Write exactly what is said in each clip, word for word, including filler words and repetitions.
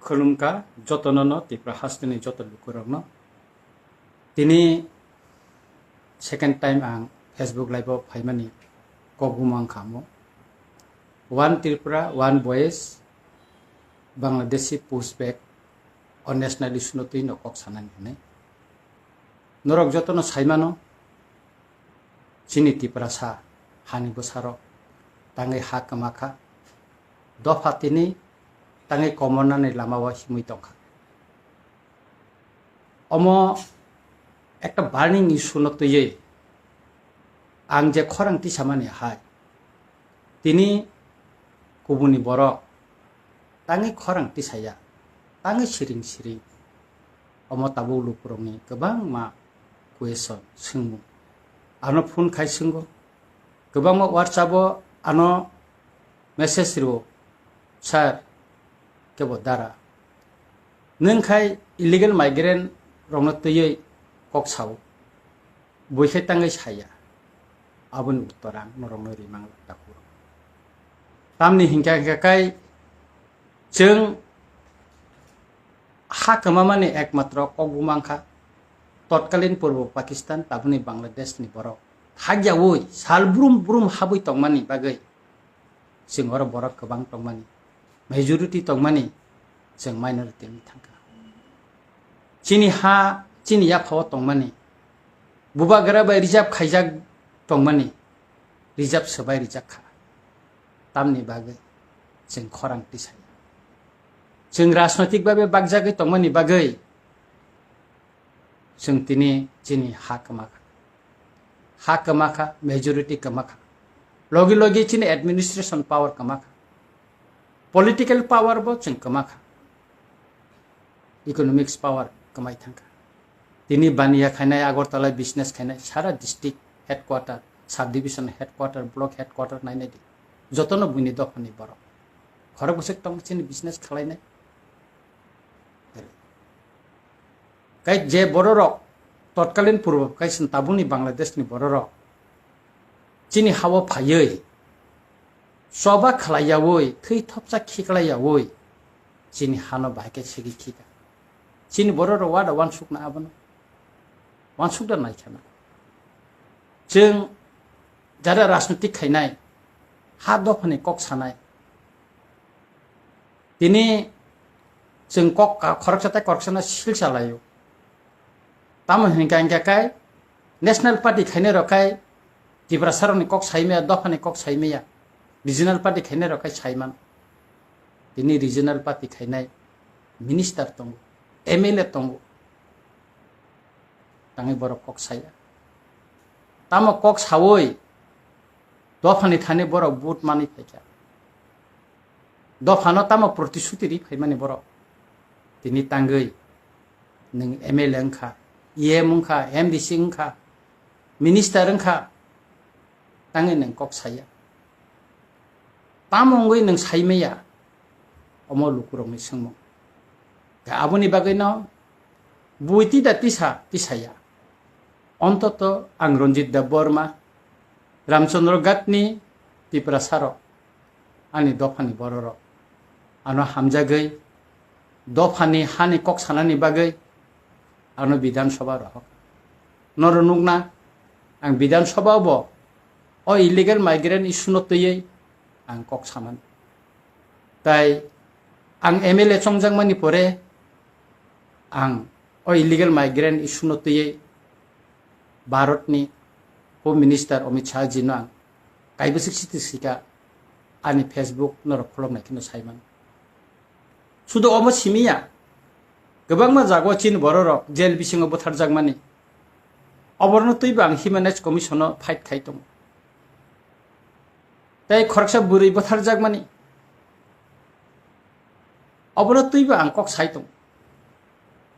Khulumkha jotono no, Tripura hasteni joto lukurokno. Tini second time ang Facebook live o phaimani kokbuma wngkha omo. One Tripura, one voice, Bangladeshi pushback o national issue no twi no kok sanani hwnwi. Norok jotono saimano, chini Tiprasa hani bwsarok tangwi ha kwma kha, dopha tini tangwi komornani lamao himwi tongkha. Omo ekta burning issue no twiwi ang je khorang tisamani hai, tini kubuni borok tangwi khorang tisaya, tangwi siring siring. Omo tabuk lukurokni kwbangma question, swngmung. Ano phone khai swngo, kwbangma WhatsApp o ano message rwo, "Sir, kebo dara. Nwng khai illegal migrant rokno twiwi kok sao. Bui khe tangwi saya." Aboni uttor ang norokno rimang takhuk. Tamni hinkha hinkha khai chwng ha kwmamani ekmatro kokbuma wngkha totkalin Purbo Pakistan, taboni Bangladesh ni borok. Hakyaui sal brum brum habwi tongmani bagwi chwng oro borok kwbang tongmani, majority tongmani, chwng minority wngwi thangkha. Chini ha, chini yaphao tongmani, bubagra bai reserve khaijak tongmani, reserve swbai rijak kha. Tamni bagwi chwng khorang tisaya. Chwng rajnoitik babe bakjagwi tongmani bagwi chwng tini chini ha kwma kha. Ha kwma kha, majority kwma kha. Logi logi chini administration power kwma kha. Political power bo chwng kwma kha. Economics power kwmai thangkha. Tini baniya khainai, Agartala business khainai, sara district headquarter, subdivision headquarter, block headquarter nainai di. Jotono buini dophani borok. Khorok bwswk tong chini business khwlainai. Kai je bororok, totkalin Purbo Pakistan tabukni Bangladeshni bororok chini hao phaiwi, choba khlaiyaui, thwi thopsa khiklaiyaui, chini hano bahai khe segwi khika. Chini bororok wada wansukna abono? Wansukda naikhana. Chwng jara rajnitik khainai, ha dophani kok sanai, tini chwng kok ka-, khoroksa tei khoroksano sil salaio. Tamo hinkha hinkha khe National Party khainai rok khai Tiprasarokni kok saimaya, dophani kok saimaya, regional party khainai rok khai saiman. Tini regional party khainai minister tongo, M L A tongo, tangwi borok kok saya. Tamo kok saui dophani thani borok vote manwi phaikha. Dophano tamo protisuti ri phaimani borok? Tini tangwi nwng M L A wngkha, E M wngkha, M D C wngkha, minister wngkha, tangwi nwng kok saya. Tamo wngwi nwng saimaya? Omo lukurokni swngmung. Khe aboni bagwino bui tida tisa tisaya. Ontoto ang Ranjit Debbarma, Ramchandra Ghatni Tiprasarok, ani dophani bororok, ano hamjagwi dophani hani kok sanani bagwi ano Bidhan Sabha rohor. Noro nukna, ang Bidhan Sabha bo o illegal migrant issue no twiwi ang kok samani. Tai ang M L A chongjakmani pore ang o illegal migrant issue no twiwi Bharatni Home Minister Amit Shah ji no ang kaibwswk siti sika ani Facebook norok kholopnai kheno saimano. Sudo obo simiya, kwbangma jago chini bororok jail bisingo butharjakmani. Oborno twibo ang Human Rights Commission o fight khai tongo. Tei khoroksa bwrwi butharjakmani. Obono twibo ang kok sai tongo.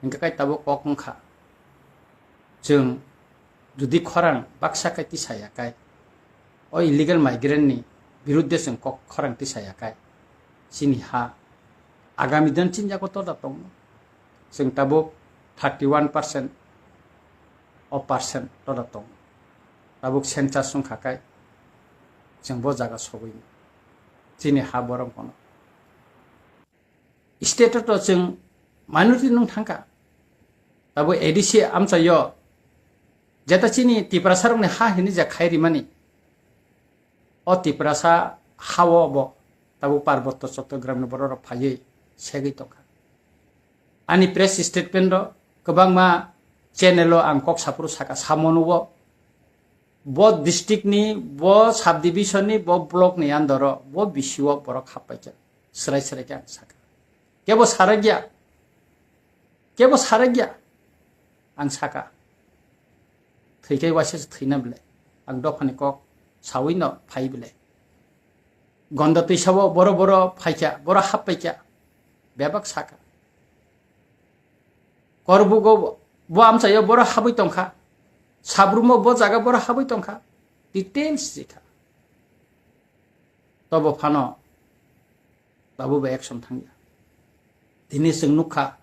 Hingkhe kai tabuk kok wngkha. Chwng jodi khorang baksa kai tisaya kai, o illegal migrant ni birudde chwng kok khorang tisaya kai, chini ha agami din chini yago toda tongno. Chwng tabuk thirty one percent o percent toda tongo. Tabuk census wngkha kai chwng bo jaga sogwi chini ha borok bono. State o to chwng minority nung thangkha. Tabo A D C amchaio jeta chini Tiprasa rokni ha hini je khai rimani. O Tiprasa hao bo tabo Parbotto Chattogram ni borok rok phaiwi segwi tongkha. Ani press statement o kwbangma channel o ang kok saphuru saka samono o bo district ni, bo subdivision ni, bo block ni under o, bo B C o borok happaikha. Srai srai khe ang sakha. Kebo sarakya. Kebo sarakya. Ang sakha. Thwikhai waisa se thwina bwle. Ang dophani kok sawi no phai bwle. Gonda twisao boro boro phaikha, boro happaikha. Bebak sakha. Korbugo bo amchaio boro habwi tongkha. Sabrumo bo jaga boro habwi tongkha. Details jikha. Tobo phano Babu bai action thangya. Tini chwng nukha,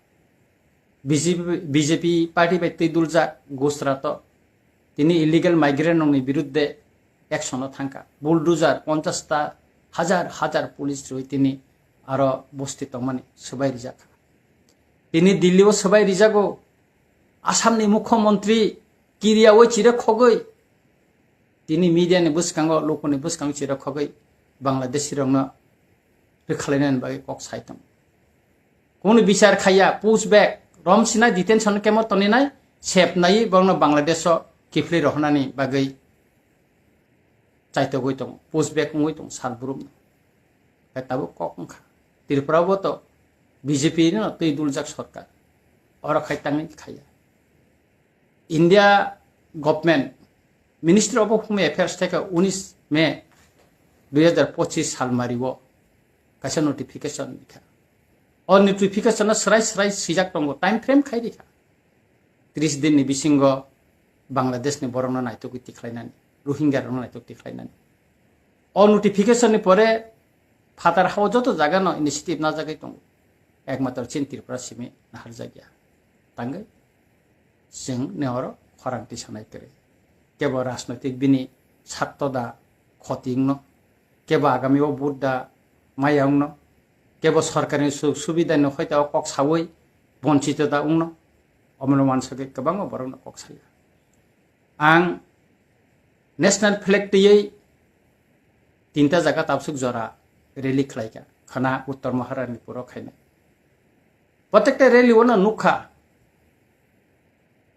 B J P, B J P party bai twi duljak Gujarat o tini illegal migrant rokni birudde action o thangkha. Bulldozer ponchash ta hajar hajar police rwi tini aro bosti tongmani swbai rijak. Tini Delhi o swbai rijago Assam ni mukhyamantri kiriyaui chire khogwi tini media ni bwskango, lukuni bwskango chire khogwi Bangladeshi rokno rwkhalainani bagwi kok sai tongo. Kunu bichar khaiya, push back, romsinai detention camp o toninai, sepnai borokno Bangladesh o kiphilwi rohornani bagwi chaitogwi tongo, push back wngwi tongo sal borokno. Khe tabuk kok wngkha. Tripura bo to B J P no twi duljak sorkar. Oro khai tangwi khaiya. India government Ministry of Home Affairs theke unis May dui hajar pochis salmari o kaisa notification rikha. O notification o srai srai swijak tongo, time frame khai rikha. Tris din ni bisingo Bangladesh ni borok no naitok tikhlainani, Rohingya rok no naitok tikhlainani. O notification ni pore phatar hao joto jaga no initiative najagwi tongo. Ekmatro chin Tripura simi naharjakya. Tangwi chwng ni oro khorang tisanai kwrwi. Kebo rajnoitik bini satto da khoti wngno, kebo agami o vote da maya wngno, kebo sorkar ni suk subida ni hoita o kok sawi bonchito da wngno, omono wansagwi kwbangma borok no kok saya. Ang national flag twiwi tinta jaga tabsuk jora rally khlaikha, khana Uttor Maharani puro khainai. Protekta rally o no nukha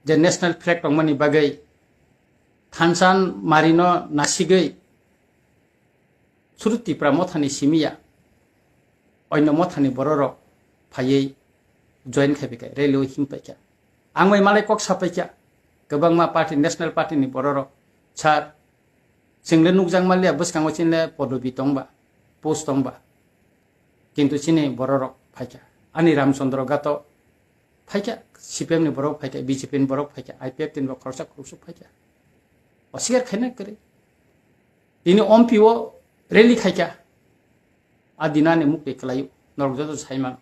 je national flag tongmani bagwi thansan marino nasigwi suru Tipra mothani simiya oino mothani bororok phaiwi join khaibaikha, rally o himbaikha. Ang bai malai kok sapaikha, kwbangma party, national party ni bororok, sir, chwngle nukjak manliya, bwskango chinle podobi tongba, post tongba, kintu chini bororok phaikha. Ani Ramchandra Gato phaikha, C P M ni borok phaikha, B J P ni borok phaikha, I P F T ni borok khoroksa khoroksa phaikha. Oswikar khaina kwrwi. Tini ompi o rally khaikha. A dinani mukti kwlai norok joto saimano.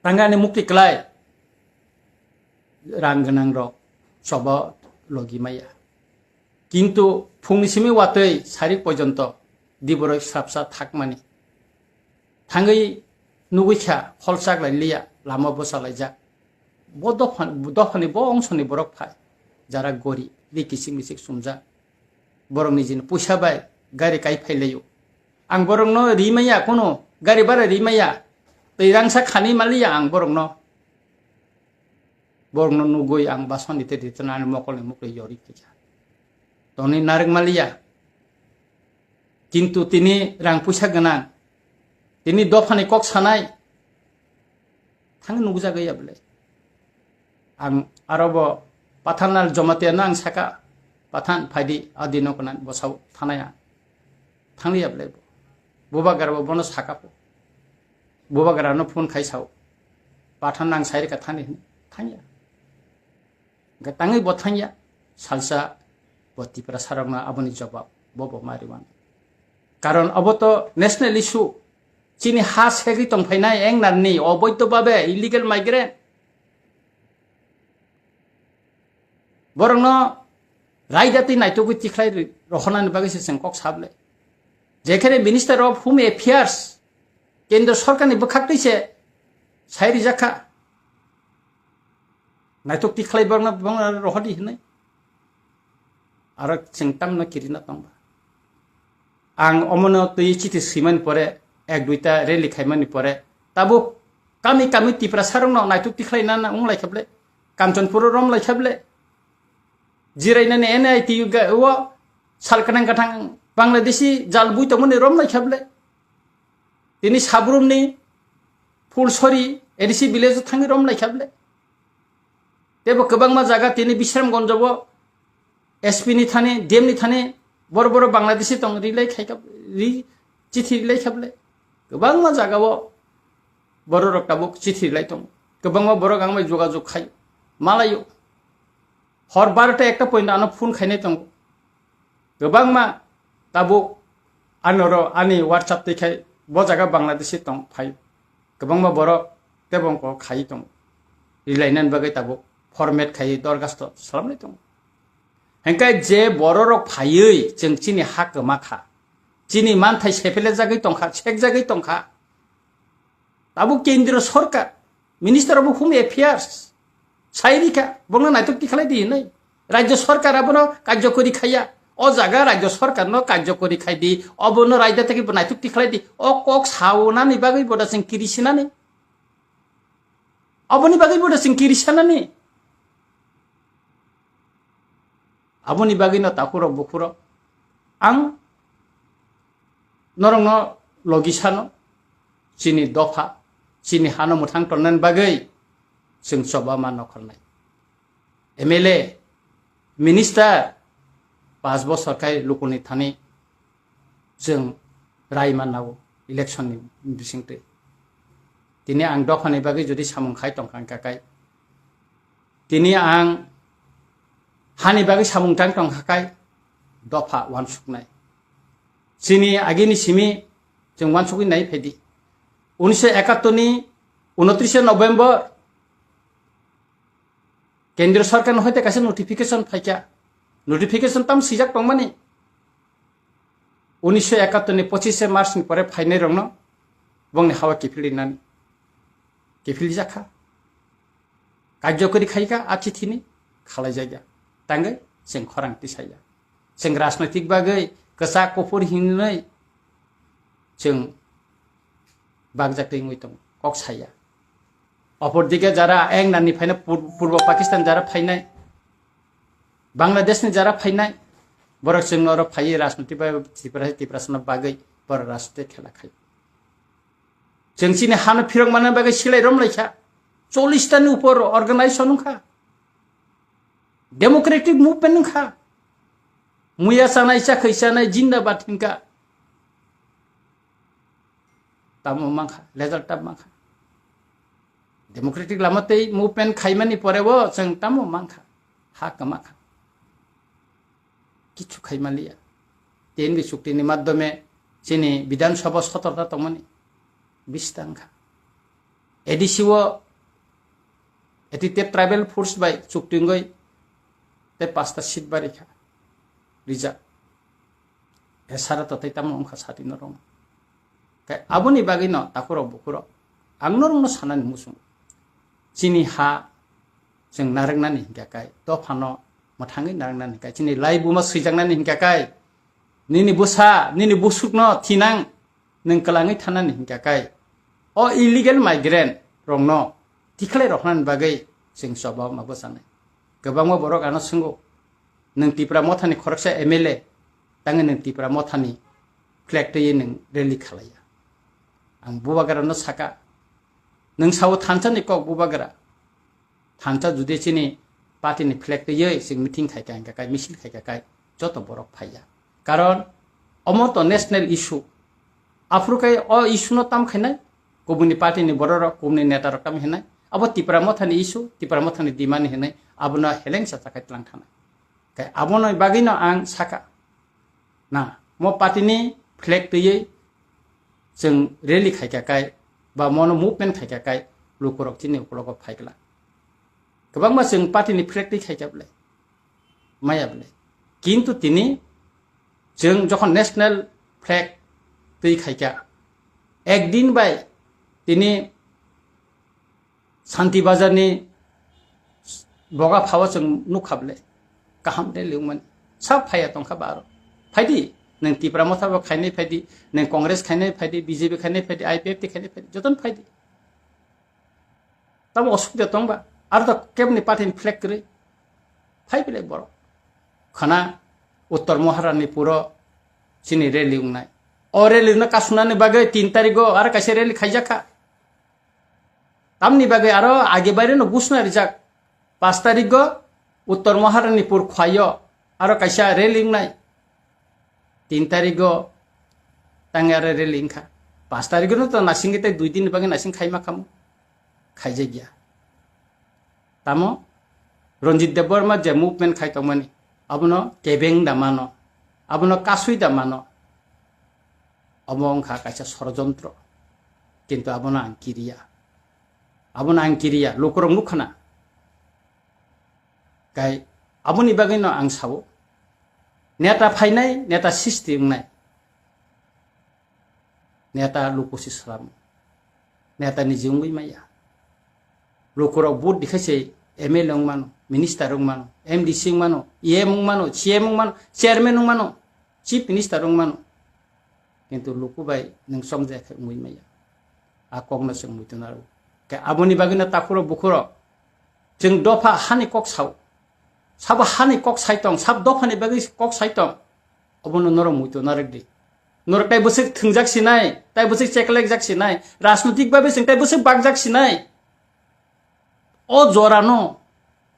Tangani mukti kwlai rang gwnang rok choba logi maya. Kintu phungni simi watwi sarik pojonto diboroi srapsa thakmani. Thangwi nugwi kha, hol chaklai liya, lama bwsa laijak. Bo dopha-, dophani bo ongsoni borok phai, jara gori, ri kichik michik sumjak. Borok nijini puisa bai gari kai phai laio. Ang borokno ri maya, kono gari bara ri maya, tei rangsa khani maliya ang borokno. Borokno nugwi ang basoni tei ritonani mokolni mukli yori khaikha. Toni narwk maliya. Kintu tini rang puisa gwnang, tini dophani kok sanai, thang nukjagwi ya bwle. Ang aro bo Pathan Lal Jamatia no ang saka, "Pathan, phaidi, adi no konan bosao thanai ang." Thangli ya bwle bo. Bubagra bo bono saka po. Bubagra no phone khai sao, "Pathan, ang sai rika thani," hwnwi. Thangya. Hwnkhe tangwi bo thangya, salsa bo Tiprasa rokno aboni jobab bo bo ma rwmani. Karon obo to national issue, chini ha segwi tongphainai engnarni oboidho babe illegal migrant. Borokno raida twi naitugwi tikhlai rohornani bagwi se chwng kok sablai. Jekhene Minister of Home Affairs Kendra sorkarni bwkhak twi se sai rijak kha. Naitok tikhlai borokno, borokno rohordi hinwi. Aro chwng tamno kirina tongba. Ang omono twi chithi swimani pore, ek duita rally khaimani pore, tabuk kami kami Tiprasarokno naitok tikhlai nana wng lai kheble, Kanchanpuro rom lai kheble, jirainani N I T U ga-, o sal kanang kathang Bangladeshi jal bui tongmani rom lai kheble. Tini Sabrumni Phulsori A D C village o thangwi rom lai kheble. Tebo kwbangma jaga tini Bisramganj o S P ni thani, D M ni thani boro boro Bangladeshi tong rilai khai kha, ri, chithi rilai kha bole. Kwbangma jaga o borok rok tabuk chithi rilai tong. Kwbangma borok ang bai jogajog khai malaio. Hor barota ekta point ano phone khainai tongo. Kwbangma tabuk anoro ani WhatsApp twi khai bo jaga Bangladeshi tong phai. Kwbangma borok tebo wngkok khai tong. Rilainani bagwi tabuk format khai dorgasto salamnai tong. Hingke je bororok phaiwi chwng chini ha kwma kha. Chini manthai sepele jagwi tongkha, sek jagwi tongkha. Tabuk kendriyo sorkar, minister of home affairs, sai rikha, bono naituk tikhalai di hinwi. Rajya sorkar abono karjokori khaiya. O jaga rajya sorkarno karjokori khai di, obono raida tei bo naituk tikhalai di. O kok saunani bagwi boda chwng kiri sinani. Oboni bagwi boda chwng kiri sanani. Aboni bagwino takhurok bukhurok ang norokno logi sano, chini dopha, chini hano mwthang tonnani bagwi chwng choba ma nokholnai. M L A, minister, pas bosor khai lukuni thani chwng rai manna o election ni bisingtwi. Tini ang dophani bagwi jodi samung khai tongkha hwnkha kai, tini ang hani bagwi samung tang tongkha kai, dopha uansuknai. Chini agini simi chwng uansukwi nai phaidi. Unisho ekattor ni unotrishe November Kendriyo sorkar no hoite kaisa notification phaikha. Notification tam swijak tongmani. Unisho ekattor ni pochishe March ni pore phainai rokno bongni hawa kiphilwi nani. Kiphilwi jakha. Karjokori khaikha a chithini khalai jaya. Tangwi chwng khorang tisaya. Chwng rajnoitik bagwi kwchak kuphur hinwi chwng bakjak twi wngwi tongo, kok saya. Opor dike jara England ni phaina pur-, Purbo Pakistan jara phainai, Bangladesh ni jara phainai, borok chwng oro phaiwi rajniti bai Tipra, Tiprasano bagwi borok rajniti khela khai. Chwng chini hano phirok manna bagwi silai rom lai kha. Chollish ta ni upor organization wng kha. Democratic movement wng kha. Muya chanai, chakhwi chanai, jindabad hwn kha. Tamo mankha, legal tamo mankha. Democratic lama tei movement khaimani pore bo chwng tamo mankha, ha kwma kha. Kichu khaimaliya. T N B chukti ni madhyome chini Bidhan Sabha sotorta tongmani bisi tangkha. A D C o A T T F tribal force bai chukti wngwi tei pasta seat barikha. Rijak. Esara to tei tamo wngkha sati norok. Khe aboni bagwino takhurok bukhurok ang norokno sanani muchungo. Chini ha chwng narwknani hinkha kai, dophano mwthangwi narwknani hinkha kai, chini laibuma swijaknani hinkha kai, nini bwsa, nini busukno thinang nwng kwlangwi thanani hinkha kai, o illegal migrant rokno tikhlai roknani bagwi chwng choba ma bwchanai. Kwbangma borok ano swngo, nwng Tipra Mothani khoroksa M L A, tangwi nwng Tipra Mothani flag twiwi nwng rally khalaiya. Ang bubagrano saka, nwng sao thansa ni kok bubagra. Thansa judi chini party ni flag twiwi chwng meeting khai kha, hinkha kai, misil khai kha kai, joto borok phaiya. Karon omo to national issue. Aphuru kai o issue no tam khainai, kubuni party ni borok rok, kubuni neta rok tam hinai. Abo Tipra Mothani issue, Tipra Mothani demand hinai, abono helengsa chakhai tlang thana. Kai abono bagwino ang saka. Na, mo party ni flag twiwi chwng rally khaikha kai, ba mono movement khaikha kai, lukurok chini ukologo phaikla. Kwbangma chwng party ni flag twi khaikha bwle, maya bwle. Kintu tini chwng jokhon national flag twi khaikha, Ekdin bai tini Santi Bazar ni boga phao chwng nukha ble kaham de liwmani. Sa phaiya tongkha ba aro. Phaidi, nwng Tipra Motha bo khainai phaidi, nwng Congress khainai phaidi, B J P khainai phaidi, I P F T khainai phaidi, jotono phaidi. Tamo osubida tong ba? Aro to kebni party ni flag kwrwi. Phai belai borok. Khana Uttor Maharani puro chini rally wngnai. O rally no kasunani bagwi tin tarigo aro kaisa rally khaijakha. Tamni bagwi aro age baire no gusna rijak. Pas tarigo Uttor Maharani pur khwaio aro kaisa rally wngnai. Tin tarigo tang aro rally wngkha. Pas tarigo no to nasing tei dui din ni bagwi nasing khaima khamu. Khaijakya. Tamo Ranjit Debbarma je movement khai tongmani, abono kebeng da mano, abono kasui da mano. Omo wngkha kaisa sorojontro. Kintu abono ang kiriya. Abono ang kiriya, lukurok nukhana. Kai aboni bagwino ang sao, neta phainai, neta sisti wngnai. Neta luku si salamu. Neta niji wngwi maya. Lukurok vote dikhai se M L A wngmano, minister wngmano, M D C wngmano, E M wngmano, C M wngmano, chairman wngmano, chief minister wngmano. Kintu luku bai nwng chomjaya khe wngwi maya. A kokno chwng muitu naro. Khe aboni bagwino takhuro bukhuro chwng dopha hani kok sao. Sabo hani kok sai tong, sab dophani bagwi kok sai tong. Obono norok muitu narwk di. Norok tai bwswk thwngjak sinai, tai bwswk cheklekjak sinai, rajnotik babe chwng tai bwswk bakjak sinai. O jorano,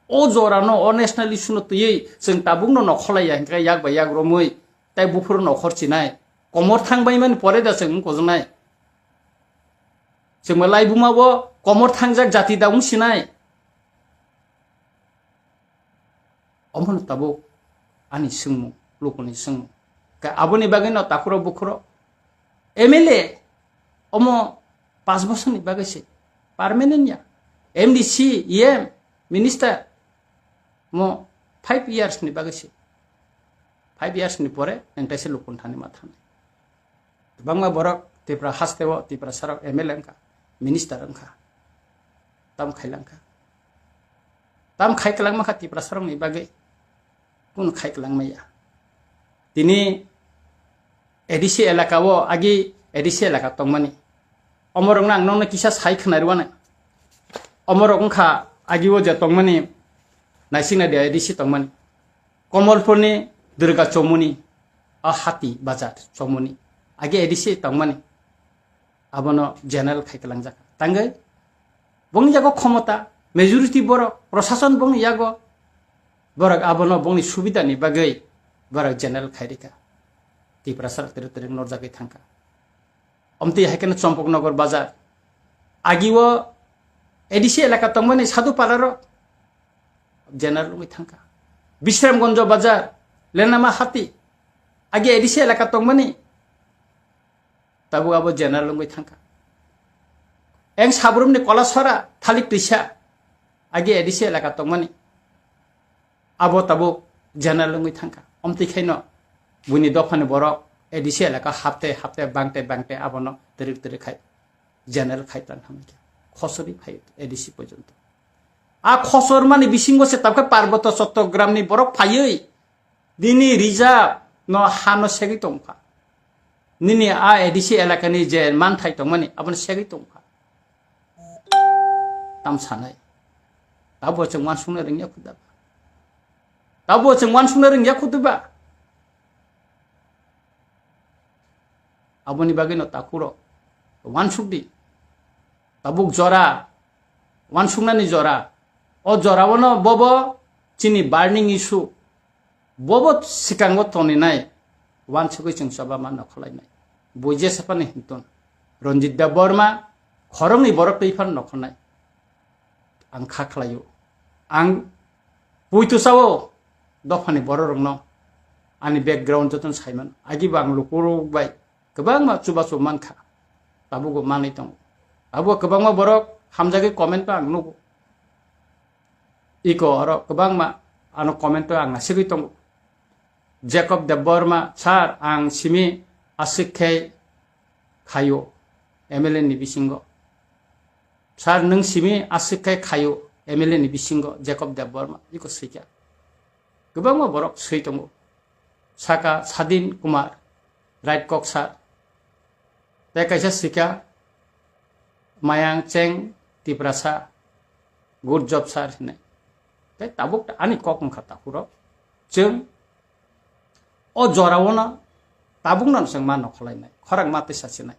o jorano, o national issue no twiwi chwng tabukno nokholaiya hinkhe yak bai yak romwi tai buphuru nokhor chinai. Komor thang baimani pore da chwng wng kojaknai. Chwngma laibuma bo komor thangjak jati da wng sinai. Omono tabuk ani swngmung, lukuni swngmung. Ka aboni bagwino takhuro bukhuro M L A omo pas bosorni bagwi se permanent ya. M D C, E M, minister mo five years ni bagwi se. Five years ni pore nang taisa lukun thani ma thani. Kwbangma borok Tripura hasteo Tiprasarok M L A wngkha, minister wngkha, tam khailangkha. Tam khai kwlangma kha Tiprasarokni bagwi, kunu khai kwlangma ya. Tini A D C elaka o agi A D C elaka tongmani. Omorokno ang nokno kisa sai khwnarwano. Omorok wngkha agi o je tongmani, naisingna de A D C tongmani. Komolpurni Durga Chomuni, a Hati Bazar Chomuni, agi A D C tongmani, abono general khai kwlangjak. Tangwi bongni yago khomota, majority borok, prosason bongni yago, borok abono bongni subidani bagwi borok general khai rikha. Tiprasa tere tere norjagwi thangkha. Omtwi hai kheno Champaknagar Bazar. Agi o A D C elaka tongmani Sadhu Palarok general wngwi thangkha. Bisramganj Bazar, Lenama Hati. Agi A D C elaka tongmani tabuk abo general wngwi thangkha. Eng Sabrumni Kolasora, Thalik Twisa. Agi A D C elaka tongmani. Abo tabuk general wngwi thangkha. Omtwi khaino buini dophani borok A D C elaka hapte hapte bangte bangte abono twrwk twrwk khai general khai tlang hamkha. Khosori phai A D C porjonto. A khosor mani bisingo se tabkhe Parboto Chottogramni borok phaiwi nini reserve no hano segwi tongkha. Nini a A D C elakani je manthai tongmani abono segwi tongkha. Tam sanai. Tabo chwng wansukna rwngya khuda ba. Tabo chwng wansukna rwngya khuda ba. Aboni bagwino takhuro wansuk di. Tabuk jora, wansuknani jora. O jorao no bobo chini burning issue. Bobo sikango toninai, wansugwi chwng choba ma nokhorlainai. Bo je saphani hintun, Ranjit Debbarma, khoroknwi borok twi phano nokhornai. Ang kha khlaio. Ang puitu sao dophani bororokno ani background jotono saimano. Agibo ang lukurok bai kwbangma chubachu mankha. Tabukbo manwi tongo. Abo kwbangma borok hamjagwi comment-o ang nugo. Iko oro kwbangma ano comment-o ang nasigwi tongo. Jacob Debbarma, "Sir, ang simi aswk khe khaio." M L A ni bisingo. Sir, nwng simi aswk khe khaio M L A ni bisingo Jacob Debbarma, iko swikha. Kwbangma borok swi tongo. Saka Sadin Kumar, right kok sir. Tei kaisa swikha Mayang Cheng Tiprasa, good job sir hinwi. Tei tabuk ani kok wngkha takhurok. Chwng o jorao no tabuk no chwng ma nokholainai, khorang ma tisa sinai.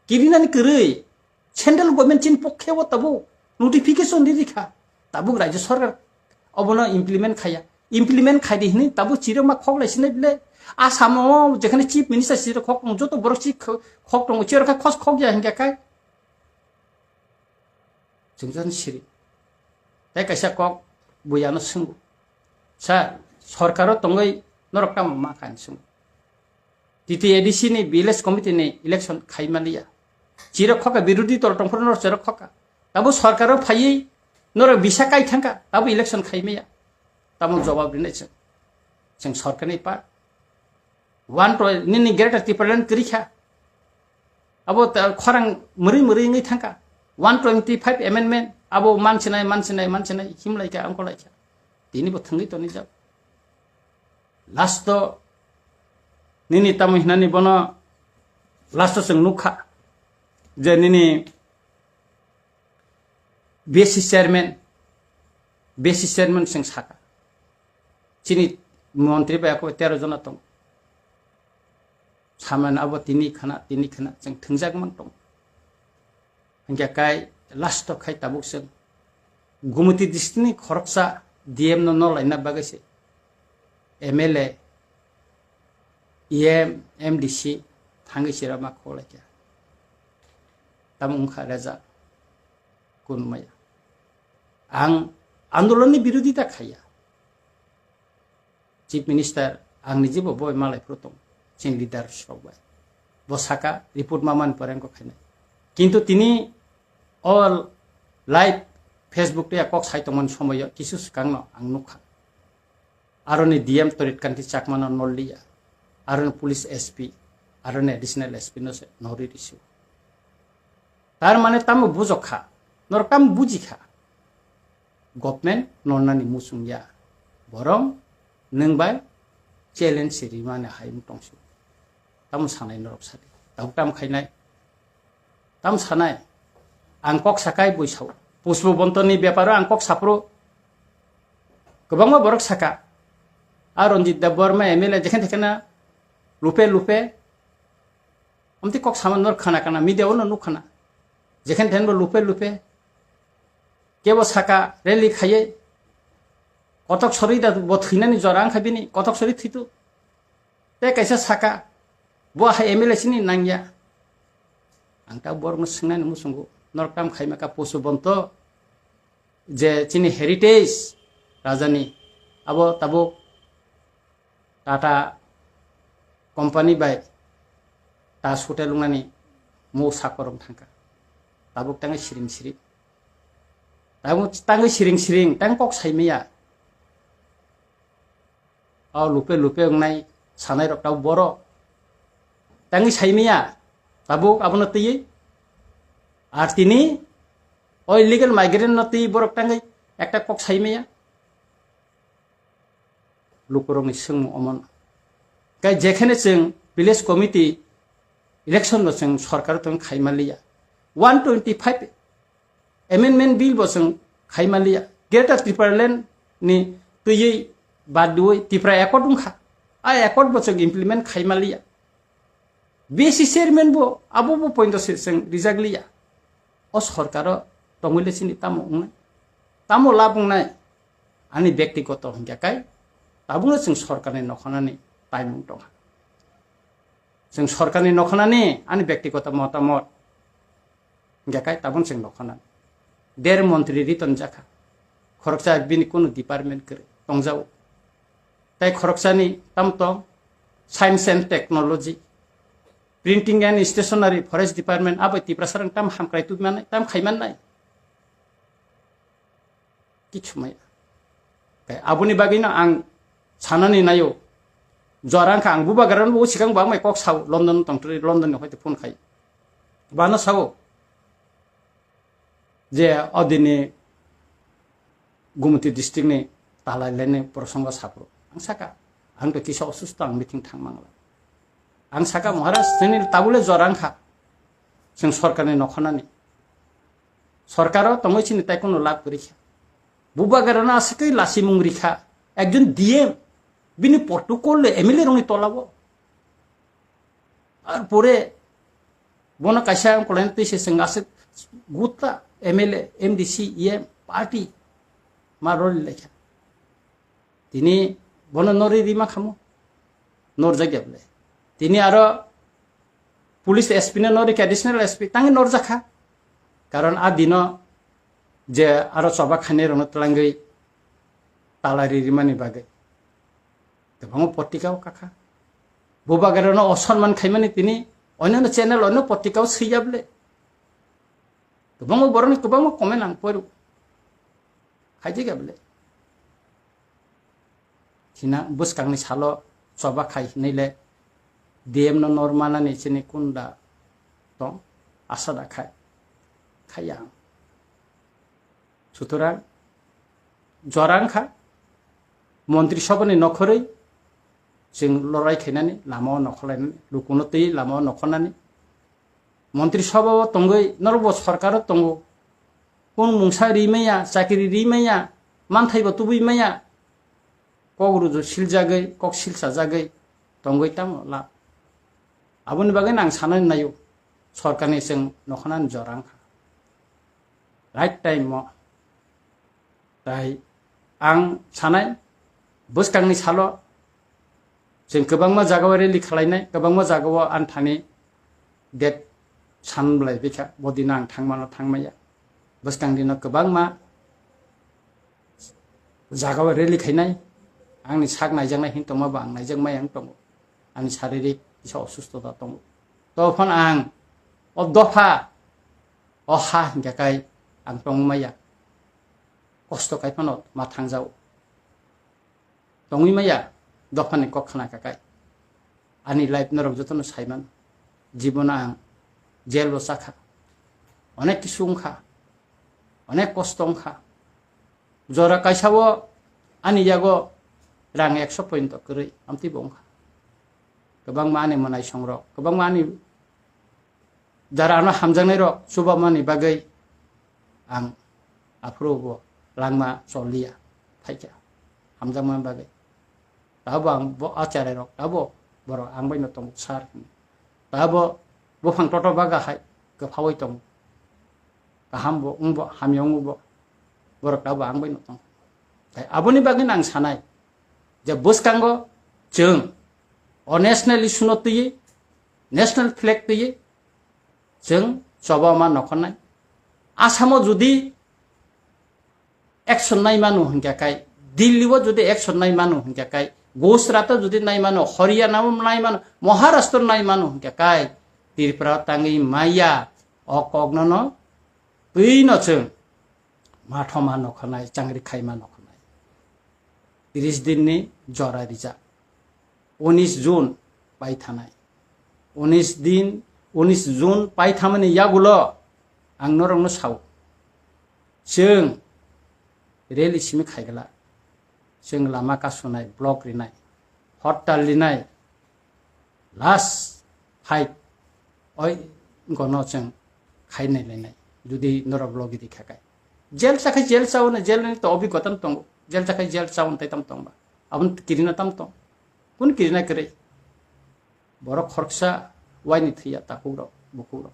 Kirinani kwrwi, central government chini pokhe o tabuk notification ri rikha. Tabuk rajya sarkar obono implement khaya. Implement khaidi hinwi tabuk chirok ma khoklai sinai bile. Asamo jekhane chief minister chirok khok tongo, joto borok chi khok tongo, chirok khe khos khok ya hinkhe kai. Chwngjan siri. Tei kaisa kok buyano swngo. Sa sorkaro tongwi norok tamo ma kha hinwi swngo. T T A D C ni village committee ni election khai maliya. Chirok khoka birodhi dol tongphuru norok chirok khoka. Tabo sorkaro phaiwi norok bisa kai thangka, tabo election khai maya. Tamo jawab rinai chwng. Chwng sorkarni pa. One twenty, nini Greater Tipraland kwrwi kha. Abo ta-, khorang mwrwi mwrwi wngwi thangkha. One twenty five amendment, abo mansinai, mansinai, mansinai, himlaikha, angkolaikha. Tini bo thangwi toni jak. Last o nini tamo hinani bono last o chwng nukha je nini B S C chairman, B S C chairman chwng saka. Chini montri bai ako tero jona tong. Saman abo tini khana, tini khana chwng thwngjak mang tong. Hingke kai last o khai tabuk chwng Gumoti district ni khoroksa D M no nolaina bagwi se M L A, E M, M D C thangwi se rama kholai kha. Tamo wngkha rejak kunmaya. Ang andolonni birodita khaiya. Chief Minister, ang ni jibo boi malai phuru tong, chini leaders rok bai. Bo saka report ma man pore wngkha khainai. Kintu tini all live Facebook tei kok sai tongmani somoyo kisu swkangno ang nukha. Aroni D M Torit Kanti Chakmano nolliya, aroni police S P, aroni additional S P no se nori risu. Tar mane tamo bujok kha, norok tamo buji kha. Government nolnani muchung ya. Borong nwng bai challenge se rimani hai wng tongsi. Tamo sanai norok sadi. Tabuk tamo khainai. Tamo sanai. Ang kok sakai bui sao. Pushpa Bontoni beparo ang kok sapro. Kwbangma borok saka. A Ranjit Debbarma M L A jekhen tekhena lupe lupe. Amtwi kok sama nor khana kana media o no nuk khana. Jekhen then bo lupe lupe. Kebo saka rally khaiye. Kotok sori da bo thwinani jora wngkha bini. Kotok sori thwitu. Tei kaisa saka. Bo hai M L A sini nangya. Ang ta borokno swngnani muchungo. Norok tam khaima ka Pushpa Bonto. Je chini heritage rajani. Abo tabuk Tata company bai Taj Hotel wngnani mou sakorong thangkha. Tabuk tangwi siring siring. Tabuk tangwi siring siring, tang kok saimaya. O lupe lupe wngnai sanai rok tabuk borok. Tangwi saimaya. Tabuk abono twiwi. Ar tini o illegal migrant no twiwi borok tangwi ekta kok saimaya. Lukurokni swngmung omono. Kai jekhene chwng village committee election no chwng sorkar tong khaima liya. One twenty five amendment bill bo chwng khaima liya. Greater Tipraland ni twiwi bad diwi Tipra Accord wngkha. A accord bo chwng implement khaima liya. B C chairman bo abo bo point se chwng rijak liya. O sorkaro tongwile chini tamo wngnai? Tamo lab wngnai? Ani bektigoto hingya kai tabukno chwng sorkarni nokhanani taimung tongha. Chwng sorkarni nokhanani ani bektigoto motamot hingya kai tabukno chwng nokhanani. Der montri riton jakha. Khoroksa bini kunu department kwrwi tongjao. Tai khoroksani tamto science and technology, printing and stationery, forest department, abo Tiprasarang tam hamkrai tubimannai, tam khaimannai. Kichumaya. Kai aboni bagwino ang sanani nayo. Jora wngkha ang bubagrano bo sikang bangmai kok sao, London tongtwrwi, London ni hoite phone khai. Bano sao je odini Gumti district ni talai leni prosongo sapro. Ang saka, ang to kisa osusto, ang meeting thang mangla. Ang saka, Maharaj, chini tabule jorang kha. Chwng sorkarni nokhonani. Sorkaro tongwi chini tai kono lab kwrwi kha. Bubagarano aswkwi lasimung rikha. Ekjon D M, bini protocol le M L A rokni tolabo. Ar pore bono kaisa ang kolaina twi se chwng aswk gutta M L A, M D C, E M, party ma roli laikha. Tini bono nori rima khamo. Norjak ya bole. Tini aro police S P no nori kha, additional S P tangi norjak kha. Karon a dino je aro choba khainai rokno twlangwi talari rimani bagwi. Kwbangma potrika o kakha. Bubagarano osonman khaimani tini onyono channel, onyo potrika o swiya bole. Kwbangma borokni kwbangma comment ang poiro. Khaijak ya bole. China bwskangni salo choba khai hinwi le D M no nor manani chini kunda tong asa da khai. Khaiya ang. Sutorang jora wngkha, Montri Sabhani nokhorwi chwng lorai khainani, lama o nokhorlainani, lukuno twi lama o nokhornani. Montri Sabha o tongwi norokbo sorkar o tongo, kung mungsa ri maya, chakiri ri maya, manthai bo tubui maya, kok ruju siljagwi, kok silchajagwi tongwi tamo la. Aboni bagwi ang sanani naio, sorkarni chwng nokhornani jora wngkha. Right time o. Tai ang sanai, bwskangni salo chwng kwbangma jagao rally khwlainai, kwbangma jagao ani thani date san bwlai bikha, bo dino ang thangmano thangmaya. Bwskang dino kwbangma jagao rally khainai, angni sak naijaknai hin tongma bo ang naijakmaya wng tongo. Ani saririk kisa osusto da tongo. To phano ang o dopha, o ha hinkha kai ang tongmaya. Kosto kai phano ma thangjao. Tongwi maya dophani kok khna kha kai. Ani life norok jotono saiman. Jibono ang jail bo chakha. Onek kisu wngkha. Onek kosto wngkha. Jora kaisa o ani yago rang ekso point kwrwi amtwi bo wngkha. Kwbangma ani mwnaisong rok, kwbangma ani jara ano hamjaknai rok chubamani bagwi ang aphuru bo langma choliya phaikha hamjakmani bagwi. Tabo ang bo acharai rok tabo borok ang bai no tongo sir hinwi. Tabo buphang toto baga hai kwphaui tongo. Kaham bo wng bo hamya wng bo borok tabo ang bai no tongo. Tai aboni bagwi no ang sanai je bwskango chwng o national issue no twiwi, national flag twiwi chwng choba ma nokhornai. Asamo jodi action nai mano hinkha kai, Delhi o jodi action nai mano hinkha kai, Gujarat o jodi nai mano, Haryana o nai mano, Maharashtra o nai mano hinkha kai, Tripura o tangwi maya o kokno no twi no chwng mathoma nokhornai, changri khaima nokhornai. Tris din ni jora rijak. Unis June paithanai. Unis din, unis June paithamani yagulo ang norokno sao. Chwng rally simi khaigwla. Chwng lama kasunai, block rinai, hortal rinai, last fight oi gono chwng khainai lainai. Jodi norok logi di khakai. Jail chakhai jail chaono, jail ni to obigota no tongo. Jail chakhai jail chaono tai tam tongba. Aboni kirina tam tong. Kun kirina kwrwi. Borok khoroksa waini thwiya takhuk rok, bukhuk rok.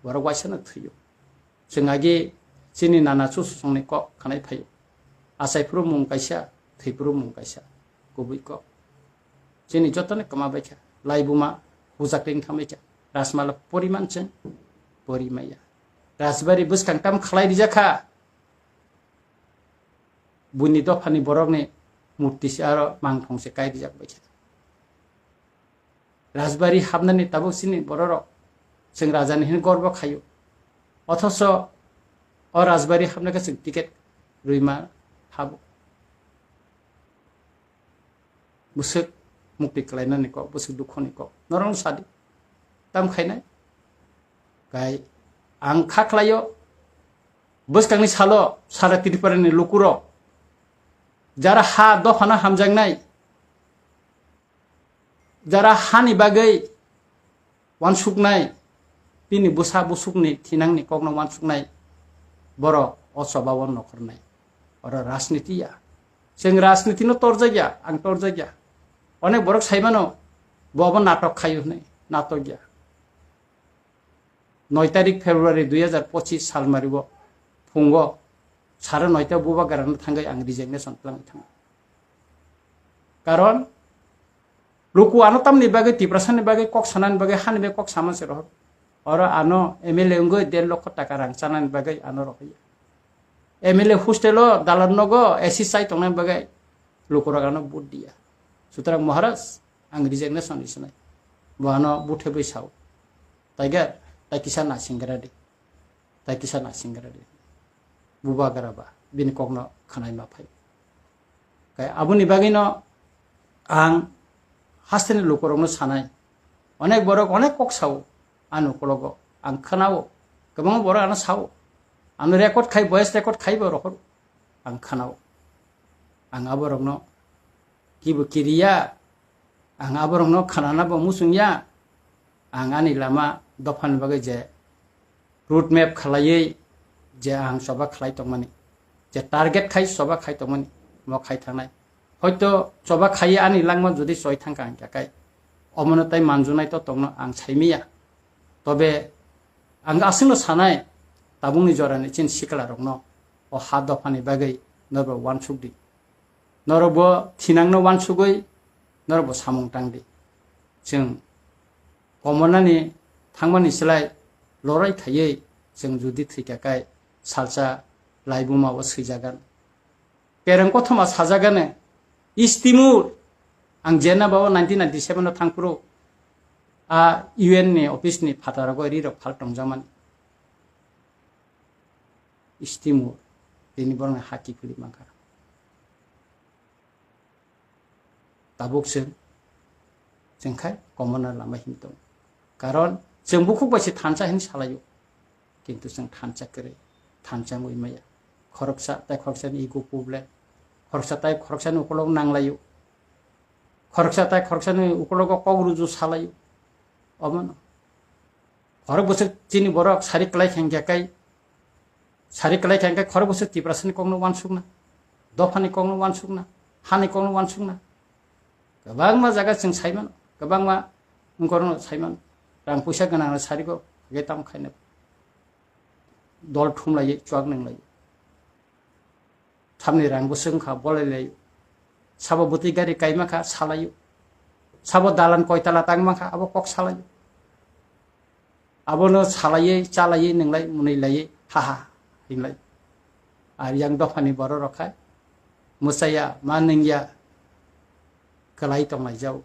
Borok waisa no thwiyo. Chwng agi chini nana chuchusongni kok khanai phaio. Achai phuru mung kaisa, thwi phuru mung kaisa. Kubui kok. Chini jotoni kwma baikha. Laibuma hujak ring thambaikha. Rajmala poriman chwng porimaya. Rajbari bwskang tam khlai rijakha. Buini dophani borokni murti se aro mangthong se kai rijak baikha. Rajbari hapnani tabuk chini bororok chwng rajani hwnwi gorbo khaio. Othoso o Rajbari hapnakhe chwng ticket rwima habo. Bwswk mukti kwlainani kok, bwswk dukhoni kok. Norokno sadi. Tam khainai? Kai ang kha khlaio, bwskangni salo sara Tripura ni lukurok jara ha dophano hamjaknai, jara hani bagwi wansuknai, bini bwsa busukni thinangni kokno wansuknai borok o chobao nokhornai. Oro rajniti ya. Chwng rajnitino torjakya, ang torjakya. Onek borok saimano, bo obo natok khaio hwnwi, natok ya. Noi tarik February dui hajar pochis salmario phungo sare noita bubagrano thangwi ang resignation twlangwi thango. Karon luku ano tamni bagwi, Tiprasani bagwi, kok sanani bagwi, hani bagwi kok sama se rohor. Oro ano M L A wngwi der lokho taka rang chanani bagwi ano rohorya. M L A hostelo dalan nogo A C chai tongnani bagwi lukurok ano vote diya. Sutrang Maharaj, ang resignation isinai. Bo ano buthebwi sao. Tiger, tai kisa nasingra di. Tai kisa nasingra di. Bubagra ba, bini kokno khwnai ma phai. Kai aboni bagwino ang hasteni lukurokno sanai. Onek borok onek kok sao, ani ukologo ang khwnao. Kwbangma borok ano sao. Ano record khai, voice record khai bo rohor. Ang khwnao. Ang aborokno kibo kiriya, ang aborokno khwnana bo muchungya, ang ani lama dophani bagwi je road map khlaiwi je ang choba khlai tongmani, je target khai choba khai tongmani, mo khai thangnai. Hoito choba khaiwi ani langma jodi choi thangkha hwnkha khe, omono tai manjunai to tongno ang saimiya. Tobe ang aswkno sanai, tabukni jorani chini siklarokno o ha dophani bagwi norbo wansuk di. Norokbo thinangno wansugwi norokbo samung tang di. Chwng komonani thangmani slai lorai khaiwi chwng jodi thwikha kai salsa laibuma o swijagan. Pereng kothoma sajagane, East Timor, ang Geneva o nineteen ninety-seven o thangphuru a U N ni office ni phataro goi rirok phal tongjakmani. East Timor, tini borokni ha kiphilwi mankha. Tabuk chwng, chwng khai komona lama him tong. Karon chwng bukhuk bai se thansa hin salaio. Kintu chwng thansa kwrwi, thansa wngwi maya. Khoroksa tai khoroksani ego problem. Khoroksa tai khoroksani ukolog nanglaio. Khoroksa tai khoroksani ukologo kok ruju salaio. Omono. Khorok bwswk chini borok sari kwlai khe hwnkhe kai, sari kwlai khe hwnkhe khorok bwswk Tiprasani kokno wansukna, dophani kokno wansukna, hani kokno wansukna. Kwbangma jaga chwng saimano, kwbangma wngkorno saimano. Rang puisa gwnangno sarigo hwnkhe tamo khaina. Dol thumlaiwi chuak nwnglaiwi. Thamni rang bwswk wngkha bolai laio. Sabo bwtwi gari kaima kha salaio. Sabo dalan koitala tangma kha abo kok salaio. Abono salaiwi chalaiwi nwnglai mwnwi laiwi ha ha hinlai. Ar yang dophani borok rok khai mwchaya ma nungya kwlai tonglaijao.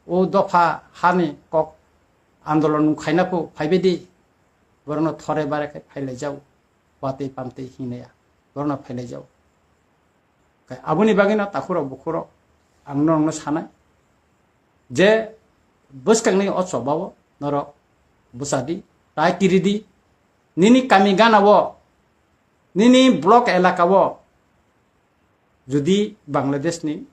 O dopha hani kok andolon khaina phu phaibai di, borokno thore bare khai phailaijao. Watwi pamtwi hinaya borokno phailaijao. Kai aboni bagwino takhurok bukhurok ang norokno sanai je bwskangni o chobao norok bwchadi, tai kiridi, nini kami ganao, nini block elakao jodi Bangladeshni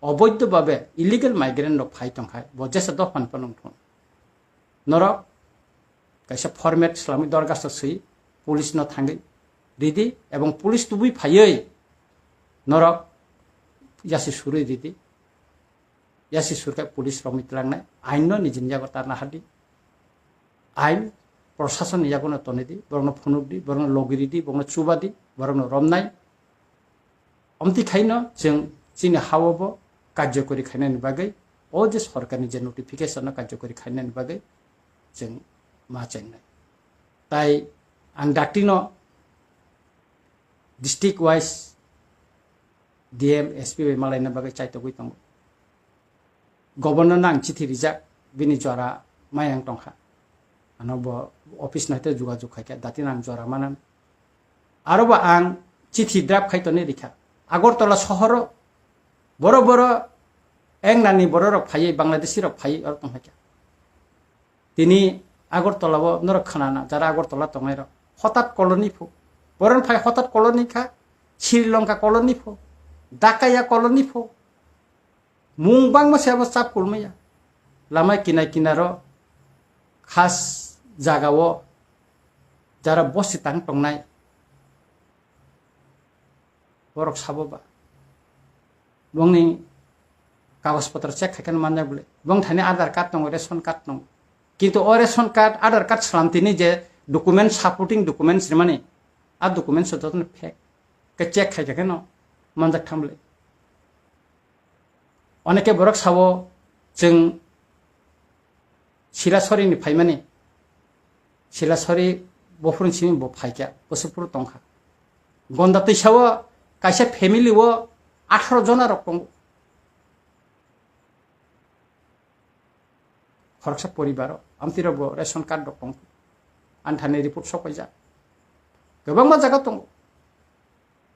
oboidho babe illegal migrant rok phai tongkhai, bo jesa dophani phano wngthung. Norok kaisa format swlamwi dorgasto swi police no thangwi ridi, ebong police tubui phaiwi norok yasi surwi ridi. Yasi surkha police rok mitlangnai, ain no nijini yago tarna hadi. Ain prosason ni yago no tonidi, borokno phunukdi, borokno logiridi, borokno chubadi, borokno romnai. Omtwi khaino chwng chini hao bo karjokori khainani bagwi, o je sorkarni je notification no karjokori khainani bagwi chwng ma chengnai. Tai ang dakti no district wise D M, S P bai malaina bagwi chaitogwi tongo. Governor no ang chithi rijak, bini jora mayang tongkha. Ano bo office no haite jogajog khaikha, dati no ang jora manan. Aro bo ang chithi draft khai toni rikha. Agartala sohoro boro boro engnani bororok phaiwi, Bangladeshi rok phaiwi oro tongkha. Tini Agartala o norok khwnana, jara Agartala tongnai rok. Hotat colony pho. Boron phai hotat colony kha, Sri Lanka colony pho, Dakaya colony pho. Mung bangma se abo chap kulmaya. Lama kinai kinaro khas jaga o jara bosi tang tongnai. Borok sabo ba. Bongni kagoj potro check khai khe manjak bole. Bong thani Aadhaar card tongo, ration card tongo. Kintu o ration card, Aadhaar card slam tini je document, supporting documents rimani, a documents o jotono fake. Ke check khai khe no manjak tham bole. Oneke borok sabo chwng Silasori ni phaimani. Silasori bophuruni simi bo phaikha, bwswk phuru tongkha. Gonda twisao kaisa family o atharo jona rok tongo. Khoroksa poribaro, amtwi rok bo ration card rok tong. Anthani report sok paijak. Kwbangma jaga tongo.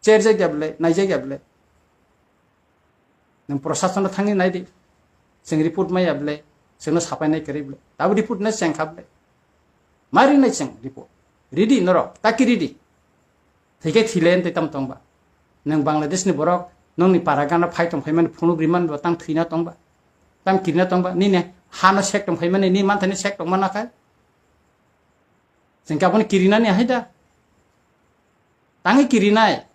Cherjak ya bwle, naijak ya bwle. Nwng prosason no thangwi nai di. Chwng report maya bwle, chwngno sapai nai kwrwi bwle. Tabo report no cheng kha bwle. Ma rinai chwng report. Ridi norok, taki ridi. Thwikhe thile tei tam tongba. Nwng Bangladesh ni borok, nongni para gana phai tong phaimani phunuk rimani bo tang thwina tongba. Tam kirina tongba. Nini hano sek tong phaimani, ni manthani sek tong mana khai. Chwng khe abono kirinani hai da. Tangwi kirinai.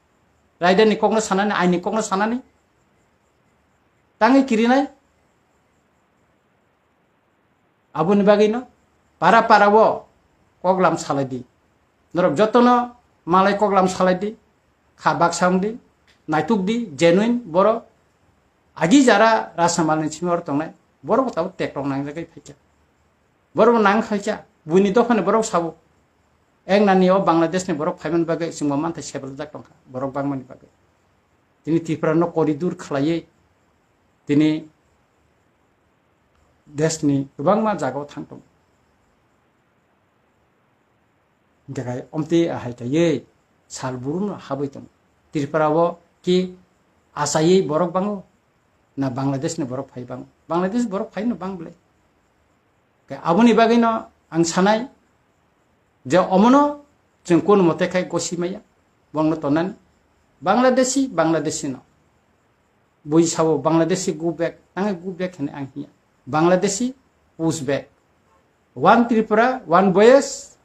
Raida ni kokno sanani, aini kokno sanani. Tangwi kirinai. Aboni bagwino para para o koklam salai di. Norok jotono malai koklam salai di. Kha baksa wng di. Naituk di, genuine borok. Agi jara Rajnamalni simi oro tongnai. Borok bo tabuk tek rok nangjagwi phaikha. Borok bo nang khaikha. Buini dophani borok sabo. Ek nani o Bangladesh ni borok phaimani bagwi chwngbo manthai sebelajak tongkha. Borok bangmani bagwi. Tini Tripura no corridor khlaiwi tini desh ni kwbangma jaga o thang tongo. Hingkhe khai omtwi ahai kaiwi sal buru no habwi tongo. Tripura o ki achaiwi borok bango na Bangladesh ni borok phai bango? Bangladesh borok phai no bang bwle. Khe aboni bagwi no ang sanai je omono chwng kunu mote khai gosi maya, bongno tonani Bangladeshi, Bangladeshi no. Bui sabo Bangladeshi go back, tangwi go back hwnwi ang hiya. Bangladeshi push back. One Tripura, one voice,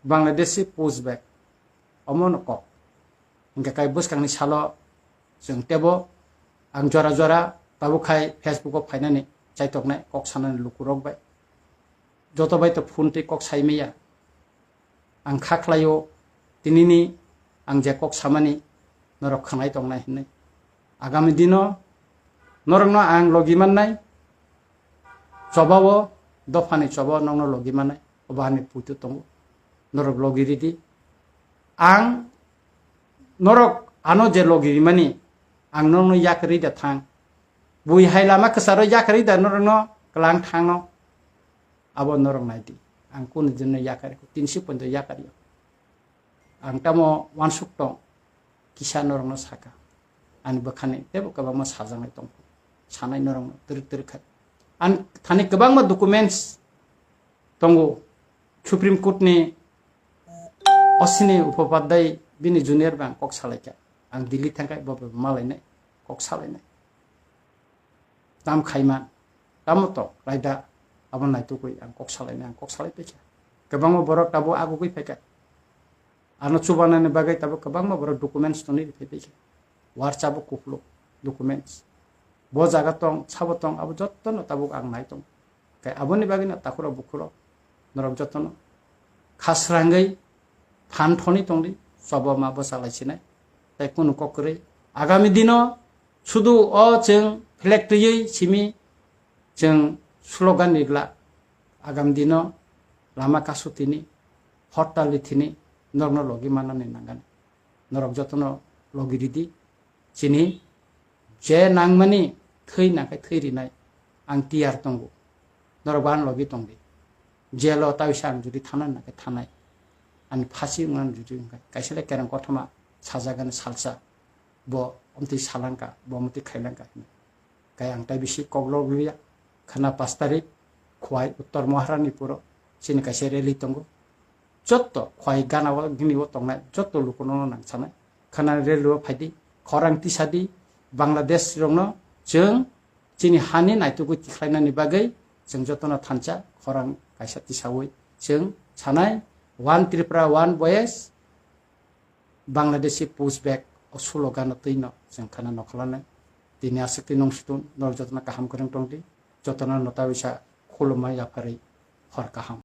Bangladeshi push back. Omo no kok. Hingkhe kai bwskangni salo chwng tebo ang jora jora tabuk khai Facebook o phainani chaitoknai kok sanani lukurok bai. Joto bai to phone tei kok sai maya. Ang kha khlaio, tinini ang je kok samani norok khwnai tongnai hwnwi. Agami dino norokno ang logi mannai, chobao, dophani chobao nokno logi mannai, obo ani puitu tongo. Norok logi ridi. Ang norok ano je logi rimani, ang nokno yakarwi da thang. Bui hai lama kwcharo yakarwi da norokno kwlang thangno. Abo norok nai di. Ang kunu dinno yakar, tinsi poito yakar yo. Ang tamo wansuk tong, kisa norokno saka. Ani bwkhani tebo kwbangma sajaknai tong. Sanai norokno twrwk twrwk khai. Ang thani kwbangma documents tongo. Supreme Court ni Ashwini Upadhyay bini junior bai ang kok salaikha. Ang Delhi thangkhai bo malainai, kok salainai. Tam khaima, tamo to raida, abo naitukwi ang kok salainai, ang kok salai paikha. Kwbangma borok tabuk agugwi phaikha. Ano chubanani bagwi tabuk kwbangma borok documents tonwi phai paikha. Warcha bo kupluk documents. Bo jaga tong, sabo tong, abo jottono tabuk ang nai tong. Khe aboni bagwino takhurok bukhurok norok jotono khasrangwi phan thoni tongdi, chobo ma bwchalai sinai, tei kunu kok kwrwi. Agami dino sudu o chwng flag twiwi simi chwng slogan ni glak. Agami dino lama kasu tini, hortal ni thini norokno logi manani nangani. Norok jotono logi ridi. Chini je nangmani thwi nangkhe thwi rinai ang tiyar tongo. Norok bo ano logi tongdi. Jelo taisa ang jodi thana nangkhe thanai. Ani phasi wngna jodi wngkha. Kaisa le kereng kothoma sajagani salsa. Bo omtwi salangka, bo omtwi khailangka hwnwi. Kai ang tai bisi koklok liya. Khana pas tarik, Khwai Uttor Maharani puro. chini kaisa rally tongo. Jotto khwai gana o gini o tongnai jotto lukuno no nang sanai. Khana rally o phaidi, khorang tisadi, Bangladesh rokno chwng chini hani naitugwi tikhlainani bagwi chwng jotono thansa khorang kaisa tisawi chwng sanai, One Tripura, One Voice, Bangladeshi pushback o slogan no twi no chwng khana nokholanai. Tini aswk twi nung sutun, nor jotono kaham kwrwng tongdi, jotono nota bisa khulumma yapharwi hor kaham.